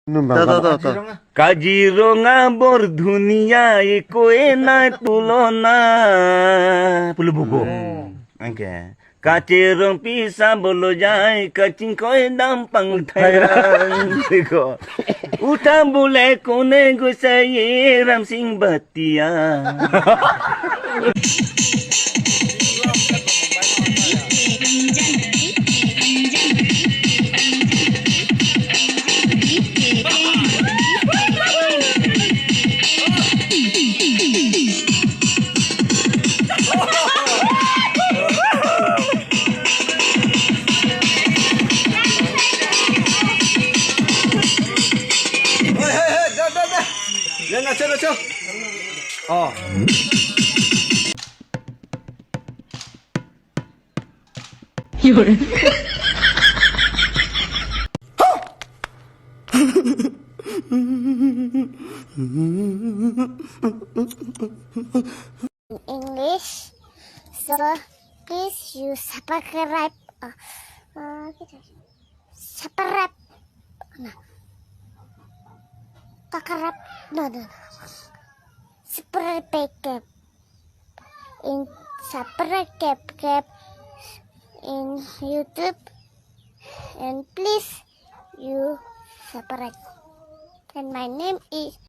দাদা। কাজিৰঙা বৰ ধুনীয়া, একোৱে নাই তুলনা বোলো বগো এনেকে। কাচের পিসা বলো যায় কাচিং কয় দাম পাং উঠা বোলে কোনে গৈছে ৰাম সিং বাতিয়া। নাচো নাচো। অ। English. So please you subscribe. Subscribe. No. Subscribe. No, no, no. Subscribe. In subscribe in YouTube, and please you subscribe. And my name is